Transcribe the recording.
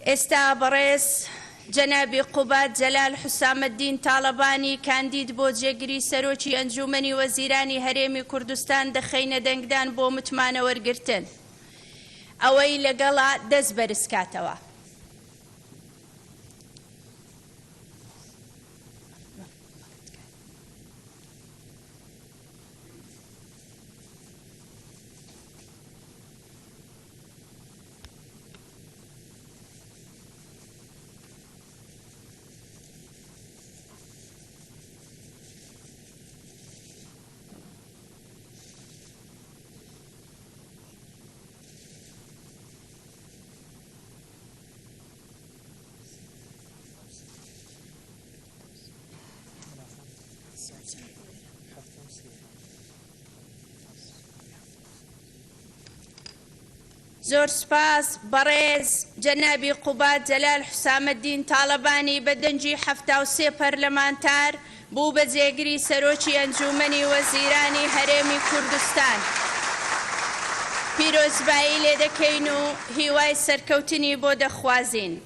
ئێستا بەڕێز جەنابی قوباد جەلال حوسامەدین تاڵەبانی کاندید بۆ جێگری سەرۆکی ئەنجوومەنی وەزیرانی هەرێمی کوردستان دەخەینە دەنگدان بۆ متمانە وەرگرتن. ئەوەی لەگەڵە دەست بەرزکاتەوە. زۆر سوپاس بەڕێز جەنابی قوباد جەلال حوسامەدین تاڵەبانی بە دەنگی 73 پەرلەمانتار بوو بە جێگری سەرۆکی ئەنجوومەنی وەزیرانی هەرێمی کوردستان. پیرۆزبایی لێدەکەین و هیوای سەرکەوتنی بۆ دەخوازین.